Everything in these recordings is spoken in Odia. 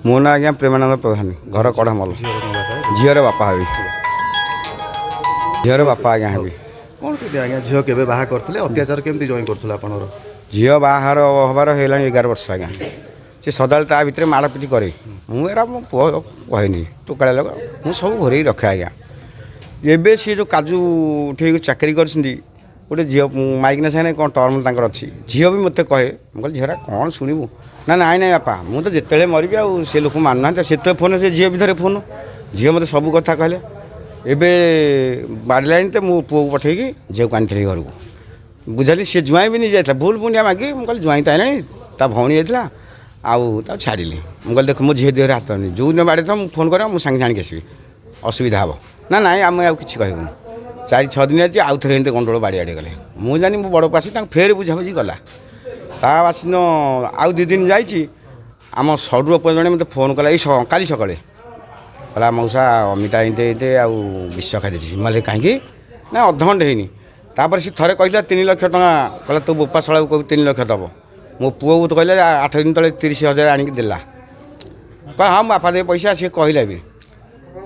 ମୋ ନାଁ ଆଜ୍ଞା ପ୍ରେମାନନ୍ଦ ପ୍ରଧାନ, ଘର କଢ଼ମଲ। ଝିଅର ବାପା ହେବି, ଝିଅର ବାପା ଆଜ୍ଞା ହେବି। କ'ଣ କେମିତି ଆଜ୍ଞା, ଝିଅ କେବେ ବାହା କରିଥିଲେ? ଅତ୍ୟାଚାର କେମିତି ଜଇଁ କରୁଥିଲେ ଆପଣଙ୍କର? ଝିଅ ବାହାଘର ହେବାର ହେଇଗଲାଣି 11 ବର୍ଷ ଆଜ୍ଞା। ସେ ସଦାବେଳେ ତା ଭିତରେ ମାଡ଼ପିଟି କରେ। ମୁଁ ଏରା ମୋ ପୁଅ କହେନି, ଟୋକାଳିଆ ଲୋକ, ମୁଁ ସବୁ ଘୋରେଇ ରଖେ ଆଜ୍ଞା। ଏବେ ସିଏ ଯେଉଁ କାଜୁ ଉଠେଇକି ଚାକିରି କରିଛନ୍ତି, ଗୋଟେ ଝିଅ ମାଇକିନା ସାଙ୍ଗରେ କ'ଣ ଟର୍ମ ତାଙ୍କର ଅଛି। ଝିଅ ବି ମୋତେ କହେ, ମୁଁ କହିଲି ଝିଅଟା କ'ଣ ଶୁଣିବୁ? ନା ନାଇଁ ନାଇଁ ବାପା, ମୁଁ ତ ଯେତେବେଳେ ମରିବି ଆଉ ସେ ଲୋକ ମାନୁନାହାନ୍ତି। ସେତେବେଳେ ଫୋନ୍, ସେ ଝିଅ ବି ଧରେ ଫୋନ୍, ଝିଅ ମୋତେ ସବୁ କଥା କହିଲେ। ଏବେ ବାଡ଼ିଲାଣି ତ ମୁଁ ପୁଅକୁ ପଠେଇକି ଝିଅକୁ ଆଣିଥିଲି ଘରକୁ, ବୁଝାଲି। ସେ ଜ୍ୱାଇଁ ବି ନିଜେ ଯାଇଥିଲା ଭୁଲ ପୁଣିଆ ମାଗି। ମୁଁ କହିଲି ଜ୍ୱାଇଁ ତ ଆଇଲାଣି, ତା ଭଉଣୀ ଯାଇଥିଲା, ଆଉ ତାକୁ ଛାଡ଼ିଲି। ମୁଁ କହିଲି ଦେଖ, ମୋ ଝିଅ ଦେହରେ ହାତ ଧରିନି, ଯେଉଁଦିନ ବାଡ଼ିଥିବ ମୁଁ ଫୋନ୍ କରିବ, ମୁଁ ସାଙ୍ଗେ ସାଙ୍ଗେ ଆଣିକି ଆସିବି, ଅସୁବିଧା ହେବ। ନା ନାଇଁ ଆମେ ଆଉ କିଛି କହିବୁନି। 4-6 ଦିନ ଅଛି, ଆଉ ଥରେ ଏମିତି ଗଣ୍ଡଗୋଳ ବାଡ଼ି ଆଡ଼େ ଗଲେ। ମୁଁ ଜାଣି ମୋ ବଡ଼ ଆସି ତାଙ୍କୁ ଫେର ବୁଝାବୁଝି କଲା। ତା ବାସିନ ଆଉ 2 ଦିନ ଯାଇଛି, ଆମ ସଡ଼ୁ ଉପରେ ଜଣେ ମୋତେ ଫୋନ୍ କଲା ଏଇ କାଲି ସକାଳେ। କହିଲା ମଉସା, ଅମିତା ଏମିତି ଏମିତି ଆଉ ବିଷ ଖାଇଦେଇଛି। ମୁଁ କହିଲି କାହିଁକି? ନା ଅଧଘଣ୍ଟେ ହେଇନି। ତାପରେ ସେ ଥରେ କହିଲା 3 ଲକ୍ଷ ଟଙ୍କା, କହିଲା ତୋ ବୋପା ଶଳାକୁ କହିବୁ 3 ଲକ୍ଷ ଦେବ। ମୋ ପୁଅକୁ ତ କହିଲା 8 ଦିନ ତଳେ 30,000 ଆଣିକି ଦେଲା। କହିଲା ହଁ ମୋ ବାପା ଦେବେ ପଇସା। ସିଏ କହିଲା ବି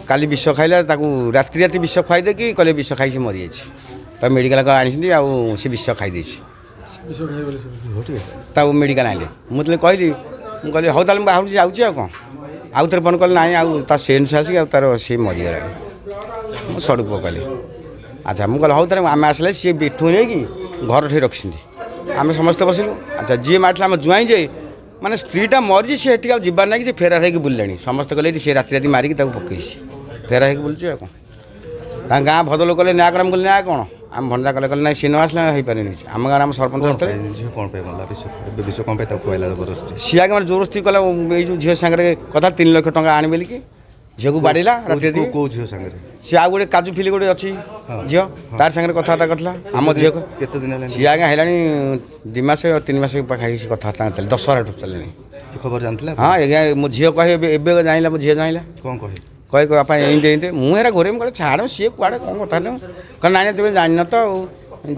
କାଲି ବିଷ ଖାଇଲା, ତାକୁ ରାତି ରାତି ବିଷ ଖୁଆଇ ଦେଇକି କହିଲେ ବିଷ ଖାଇ ସେ ମରିଯାଇଛି। ତାକୁ ମେଡ଼ିକାଲ ଆଣିଛନ୍ତି, ଆଉ ସେ ବିଷ ଖାଇ ଦେଇଛି, ତାକୁ ମେଡ଼ିକାଲ ଆଣିଲେ। ମୁଁ ଯେତେବେଳେ କହିଲି, ମୁଁ କହିଲି ହଉ ତାହେଲେ ମୁଁ ବାହାରୁଛି ଯାଉଛି ଆଉ କ'ଣ। ଆଉ ଥରେ ଫୋନ୍ କଲେ ନାଇଁ ଆଉ ତା ସେନ୍ସ ଆସିକି ଆଉ ତାର ସିଏ ମରିଗଲାଣି। ମୁଁ ସଡ଼ୁ ପୁଅ କହିଲେ ଆଚ୍ଛା। ମୁଁ କହିଲି ହଉ ତାହେଲେ ଆମେ ଆସିଲେ ସିଏ ବିଠୁ ନେଇକି ଘରଠି ରଖିଛନ୍ତି, ଆମେ ସମସ୍ତେ ବସିଲୁ। ଆଚ୍ଛା, ଯିଏ ମାରିଥିଲା ଆମ ଜ୍ୱାଇଁ, ଯେ ମାନେ ସ୍ତ୍ରୀଟା ମରିଛି, ସେ ଏଠିକି ଆଉ ଯିବାର ନାହିଁ କି, ସେ ଫେରାର ହେଇକି ବୁଲିଲାଣି। ସମସ୍ତେ କହିଲେ ଏଠି ସେ ରାତି ରାତି ମାରିକି ତାକୁ ପକେଇଛି, ଫେରାର ହେଇକି ବୁଲୁଛି ଆଉ କ'ଣ। ତାଙ୍କ ଗାଁ ଭଦ୍ରଲୋକ କହିଲେ ନ୍ୟାୟ କର। ମୁଁ କହିଲି ନ୍ୟାୟ କ'ଣ? ଆମ ଭଣ୍ଡା କଲେ କହିଲେ ନାଇଁ, ସିଏ ନ ଆସିଲେ ହେଇପାରିବନି କିଛି। ଆମ ଗାଁରେ ଆମ ସରପଞ୍ଚ ଆସିଥିଲେ। ଝିଅ କ'ଣ ପାଇଁ ମଲା? ବିଷ ଏବେ ବିଷ କ'ଣ ପାଇଁ ତାକୁ ଖୁଆଇଲା ଜବରଦସ୍ତି? ସିଏ ଆଗେ ମାନେ ଜୋରସ୍ତି କଲା, ଏଇ ଯେଉଁ ଝିଅ ସାଙ୍ଗରେ କଥା 3 ଲକ୍ଷ ଟଙ୍କା ଆଣି ବୋଲିକି ଝିଅକୁ ବାଡ଼େଇଲା ରାତି ରାତି। କେଉଁ ଝିଅ ସାଙ୍ଗରେ? ସିଏ ଆଉ ଗୋଟେ କାଜୁ ଫିଲି ଗୋଟେ ଅଛି ଝିଅ, ତାର ସାଙ୍ଗରେ କଥାବାର୍ତ୍ତା କରିଥିଲା ଆମ ଝିଅକୁ। କେତେ ଦିନ ହେଲାଣି? ସିଏ ଆଜ୍ଞା ହେଲାଣି 2 ମାସ 3 ମାସ ପାଖାପାଖି କଥାବାର୍ତ୍ତା ଚାଲି, ଦଶହରାଠୁ ଚାଲିଲାଣି। ଏ ଖବର ଜାଣିଥିଲା? ହଁ ଆଜ୍ଞା, ମୋ ଝିଅ କହେ, ଏବେ ଏବେ ଜାଣିଲା, ମୋ ଝିଅ ଜାଣିଲା। କ'ଣ କହେ? କହେ ବାପା ଏମିତି ଏମିତି। ମୁଁ ଏରା ଘରେ ମୁଁ କହିଲି ଛାଡ଼, ସିଏ କୁଆଡ଼େ କ'ଣ କଥା ହେଲେ। କହିଲେ ନାଇଁ ନାଇଁ ତୁମେ ଜାଣିନ ତ, ଆଉ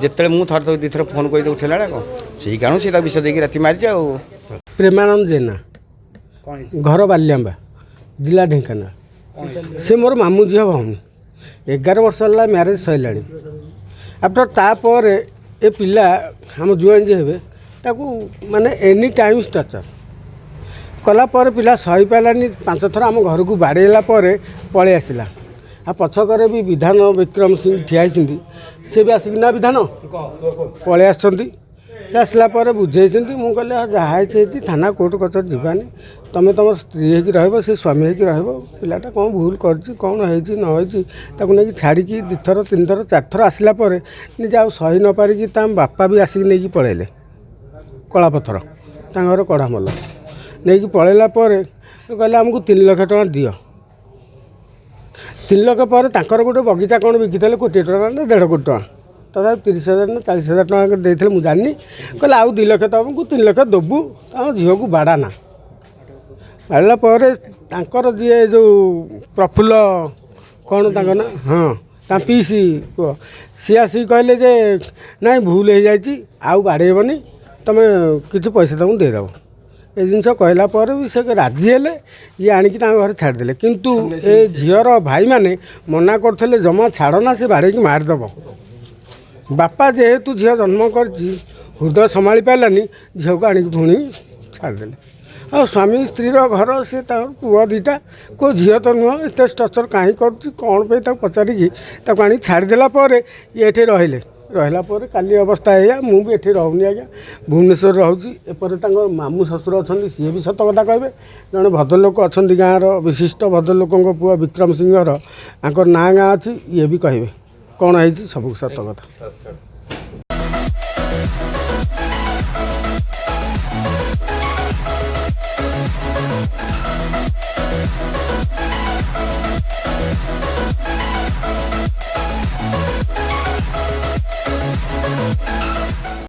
ଯେତେବେଳେ ମୁଁ ଥରେ ଥରେ 2 ଥର ଫୋନ୍ କରିକି ଉଠେଇଲା ବେଳେ କ'ଣ ସେଇ କାରଣ ସିଏ ତାକୁ ବିଷ ଦେଇକି ରାତି ମାରିଛି। ଆଉ ପ୍ରେମାନନ୍ଦ ଜେନା, ଘର ବାଲିଆମ୍ବା, ଜିଲ୍ଲା ଢେଙ୍କାନାଳ। ସେ ମୋର ମାମୁଁ ଝିଅ ଭଉଣୀ। 11 ବର୍ଷ ହେଲା ମ୍ୟାରେଜ୍ ସରିଲାଣି। ଆଫ୍ଟର ତାପରେ ଏ ପିଲା ଆମ ଜୁଆଇଁ ଯିଏ ହେବେ, ତାକୁ ମାନେ ଏନି ଟାଇମ୍ ଟର୍ଚର୍ କଲା ପରେ ପିଲା ସହିପାରିଲାନି। 5 ଥର ଆମ ଘରକୁ ବାଡ଼େଇଲା ପରେ ପଳେଇ ଆସିଲା। ଆଉ ପଛକରେ ବି ବିଧାନ ବିକ୍ରମ ସିଂ ଠିଆ ହେଇଛନ୍ତି, ସେ ବି ଆସିକି ନା ବିଧାନ ପଳେଇ ଆସିଛନ୍ତି। ସେ ଆସିଲା ପରେ ବୁଝେଇଛନ୍ତି। ମୁଁ କହିଲି ଆଉ ଯାହା ହେଇଛି ହେଇଛି, ଥାନା କୋର୍ଟ କଚେରୀ ଯିବାନି, ତୁମେ ତୁମର ସ୍ତ୍ରୀ ହେଇକି ରହିବ, ସେ ସ୍ୱାମୀ ହେଇକି ରହିବ। ପିଲାଟା କ'ଣ ଭୁଲ କରିଛି, କ'ଣ ହେଇଛି ନ ହେଇଛି, ତାକୁ ନେଇକି ଛାଡ଼ିକି 2 ଥର 3 ଥର 4 ଥର ଆସିଲା ପରେ ନିଜେ ଆଉ ସହି ନ ପାରିକି ତା ବାପା ବି ଆସିକି ନେଇକି ପଳେଇଲେ କଳାପଥର, ତାଙ୍କ ଘର କଢ଼ାମଲ। ନେଇକି ପଳେଇଲା ପରେ କହିଲେ ଆମକୁ 3 ଲକ୍ଷ ଟଙ୍କା ଦିଅ। 3 ଲକ୍ଷ ପରେ ତାଙ୍କର ଗୋଟେ ବଗିଚା କ'ଣ ବିକିଥିଲେ କୋଟିଏ ଟଙ୍କା ନା 1.5 କୋଟି ଟଙ୍କା, ତଥାପି 30,000 ନା 40,000 ଟଙ୍କା ଦେଇଥିଲେ, ମୁଁ ଜାଣିନି। କହିଲେ ଆଉ 2 ଲକ୍ଷ ତମକୁ 3 ଲକ୍ଷ ଦେବୁ, ଆମ ଝିଅକୁ ବାଡ଼ା ନା। ବାଡ଼ିଲା ପରେ ତାଙ୍କର ଯିଏ ଯେଉଁ ପ୍ରଫୁଲ୍ଲ କ'ଣ ତାଙ୍କ ନା, ହଁ ତାଙ୍କ ପିଇସି ପୁଅ, ସିଏ ଆସିକି କହିଲେ ଯେ ନାଇଁ ଭୁଲ ହେଇଯାଇଛି, ଆଉ ବାଡ଼େଇବନି, ତୁମେ କିଛି ପଇସା ତାଙ୍କୁ ଦେଇଦେବ। ଏ ଜିନିଷ କହିଲା ପରେ ବି ସେ ରାଜି ହେଲେ, ଇଏ ଆଣିକି ତାଙ୍କ ଘରେ ଛାଡ଼ିଦେଲେ। କିନ୍ତୁ ଏ ଝିଅର ଭାଇମାନେ ମନା କରୁଥିଲେ ଜମା ଛାଡ଼ନା, ସେ ବାଡ଼େଇକି ମାରିଦେବ। ବାପା ଯେହେତୁ ଝିଅ ଜନ୍ମ କରିଛି, ହୃଦୟ ସମ୍ଭାଳି ପାରିଲାନି, ଝିଅକୁ ଆଣିକି ପୁଣି ଛାଡ଼ିଦେଲେ। ଆଉ ସ୍ୱାମୀ ସ୍ତ୍ରୀର ଘର, ସେ ତାଙ୍କର ପୁଅ 2ଟା, କେଉଁ ଝିଅ ତ ନୁହଁ, ଏତେ ଟର୍ଚର୍ କାହିଁ କରୁଛି କ'ଣ ପାଇଁ ତାକୁ ପଚାରିକି ତାକୁ ଆଣିକି ଛାଡ଼ିଦେଲା ପରେ ଇଏ ଏଠି ରହିଲେ। ରହିଲା ପରେ କାଲି ଅବସ୍ଥା ଏଇଆ। ମୁଁ ବି ଏଠି ରହୁନି ଆଜ୍ଞା, ଭୁବନେଶ୍ୱର ରହୁଛି। ଏପଟେ ତାଙ୍କ ମାମୁଁ ଶ୍ୱଶୁର ଅଛନ୍ତି, ସିଏ ବି ସତ କଥା କହିବେ। ଜଣେ ଭଦ୍ରଲୋକ ଅଛନ୍ତି ଗାଁର ବିଶିଷ୍ଟ ଭଦ୍ରଲୋକଙ୍କ ପୁଅ ବିକ୍ରମ ସିଂହର, ତାଙ୍କର ନାଁ ଗାଁ ଅଛି, ଇଏ ବି କହିବେ କ'ଣ ହେଇଛି, ସବୁ ସତ କଥା।